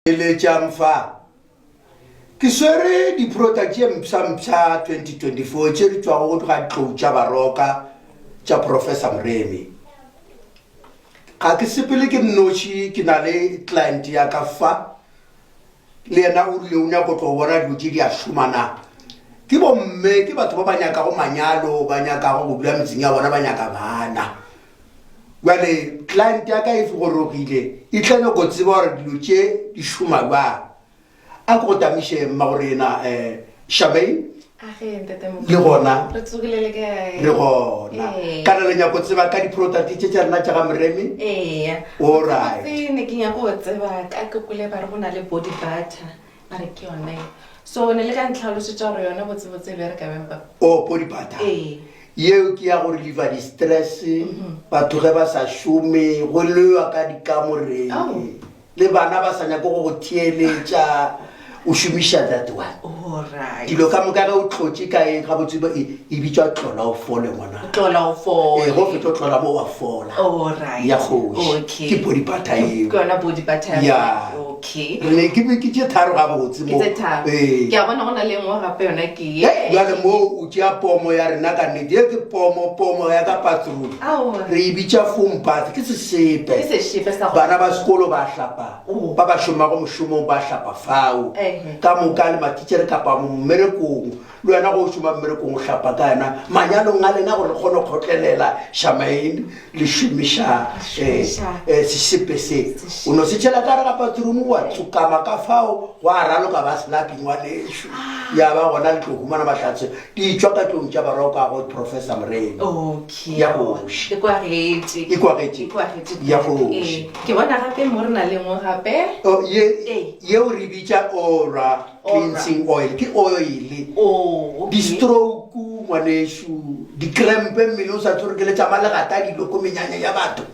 Eletšang fa. Ke swere diprota tše mpsha-mpsha 2024 tše di tšwago go tloga ditlou tša Baroka tša Professor Moremi. Ga ke sepele ke nnoši, ke na le client ya ka fa. Le yena o rile o nyako tlo bona dilo tše di a šoma na. Ke bomme, ke batho ba ba nyakago manyalo, ba nyakago go dula metseng ya bona, ba nyaka bana. Bjale client ya ka e gorogile e tla nyako tseba gore dilo tše di šoma bjang. A ke go tamiše mmagorena um Charmaine. Le gona Re tsogile le kae? re gona. Ee. Kana le nyako tseba ka di-product tše tša rena tša ga Moremi? Eya. Alright. Botse ne ke nyako go tseba ka ke kwele ba re go na le body butter. Ba re ke yona e. So ne le ka ntlhalosetša gore yona botsebotse e bereka bjang papa? Oh, body butter. Ee. Yeo ke ya go reliever di-stress, batho ge ba sa šome, go lewa ka dikamoreng, Oh. le bana ba sa nyake go go theeletša, o šomiša that one. Alright. Dilo ka moka ge o tlotše ka e gabotse e, e bitšwa tlola o fole ngwana. Tlola o fole. Ee, go fetša o tlola mo wa fola. Alright. Ya kgoši. Okay. Ke body butter eo. Ke yona body butter. Ya. Okay. Re ne ke ke tše tharo gabotse Ke mo. tse tharo. Ee. Ke a bona go na le e nngwe gape yona ke ye. Hei, bjale mo o tšea pomo ya rena ka nnete ye ke pomo pomo ya ka bathroom Aowa. re e bitša foam bath ke sesepe Ke sešepe sa go- bana ba sekolo ba hlapa Oh. ba ba šomago mošomong ba hlapa fao Ehe. ka moka le matitšhere kapa mmerekong le wena go o šoma mmerekong o hlapa ka yona manyalong a lena gore le kgone go kgotlelela shamain le šomiša eh, Šomiša. eh, sesepe se o no se tšhela ka re ga bathroom wa tsokama ka fao gwa raloka ba selapi ngwanešu ya ba gona le tlo humana mahlatse di tšwa ka tlong tša baroka go professor moremi okay Ya kgoši. e kwagetše E kwagetše. E kwagetše Ya kgoši. Ee. ke bona gape mo re na le nngwe gape Oh, ye Ee. yeo re bitša ora cleansing oil ke oil Oh, okay. di-stroke ngwanešu di-crampe mmele o sa tsore ke le tšama legata dilo ko menyanya ya batho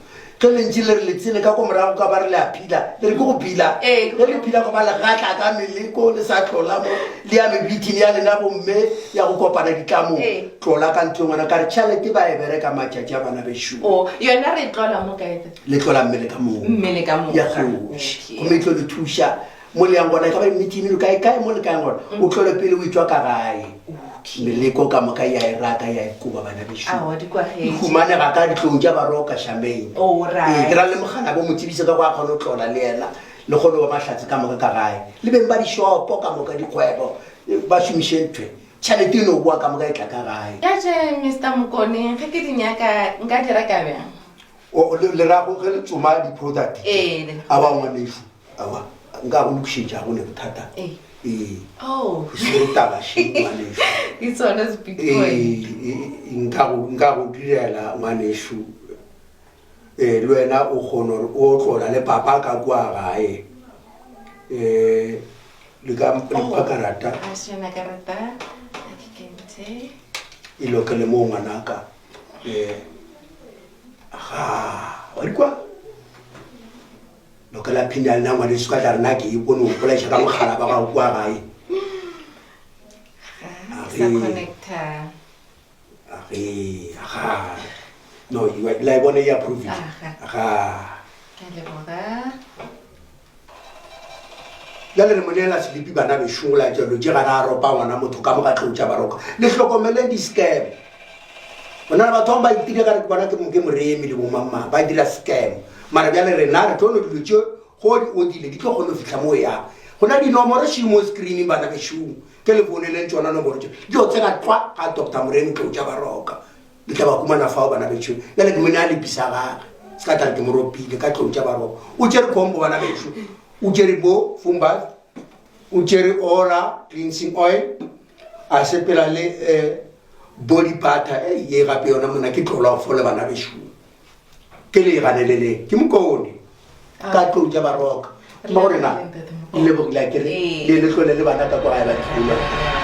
ge lentši le re le tsene ka ko morago ka ba re le a phila le re ke go phila Ee, ge le phila go ba legatla ka meleko le sa tlola mo le ya mebiting ya lena bomme ya go kopana ditlamong Ee. tlola ka ntho e ngwana ka re tšhelete ba e bereka matšatši a bana bešo Oh, yona re e tlola mo kae? le tlola mmele ka moka Mmele ka moka. ya kgoši Okay. gomme e tlo le thuša Mo le yang gona, e ka ba meeting le kae kae mo le kae gona, o tlole pele o etšwa ka gae. Meleko ka moka ya e raka ya e koba bana bešo. Aowa, di kwagetše. E humanega ka ditlong tša Baroka Charmaine. Oh, right. Ee, ke ra le mogala bo mo tsebise ka go a kgone go tlola le yena le kgone go ba mahlatse ka moka ka gae. Le beng ba dishopo ka moka dikgwebo ba šomiše nthwe. Tšhelete e no boa ka moka e tla ka gae. Bjatše Mister Mokone, ge ke di nyaka nka di reka bjang? O, le, le ra go ge le tsoma di-product tše? Ee. Aowa ngwanešu, aowa, nka go lokišetša go ne bothata. Ee. Ee. Oh. E swere taba še ngwanešu. Ke tsona speed point. Ee, e, nka go, nka go direla ngwanešu. Ee, le wena o kgone gore o tlola le papa ka kua gae. Ee, le ka, le Oh. ka karata. A šena karata. A ke kenthe. E lokele moo ngwanaka. Ee. Aga, wa di kwa? Lokela phini ya lena ngwaneso ka tla rena ke e bone o polaiša ka mogala ba gago kua gae. Sa connecta. Age, aga. No, you are, la e bone e approve. Aga. Aga. Ke a leboga. Bjale re mo neela selipi bana bešo go laetša dilo tše ga ra ropa ngwana motho ka mo ga tlou tša baroka. Le hlokomele di-scam. Go na le batho bangwe ba itire ka re ke bona ke ke moremi le bomangmang ba dira scam. Mara bjale rena re tlo no dilo tše go di odile di tlo kgona go fihla mo yang. Go na dinomoro še mo screening bana bešong ke le founeleng tšona nomoro tše di yo tsena tlwa ga Doctor Moremi tlou tša baroka. Le tla ba humana fao bana bešo. Bjale ke mo nea lepi sa gage. Se ka tla re ke mo ropile ka tlou tša baroka. O tšere combo bana bešo. O tšere bo foam bath, o tšere ora cleansing oil, a sepela le eh, body butter. Ei, ye gape yona mona ke tlola go fole bana bešo. Ke le e ganeleleng. Ke mokone. Ka tlou tša baroka. Mma gore na, le lebogile a kere, le le tlole le bana ka kwa gae ba tlhola.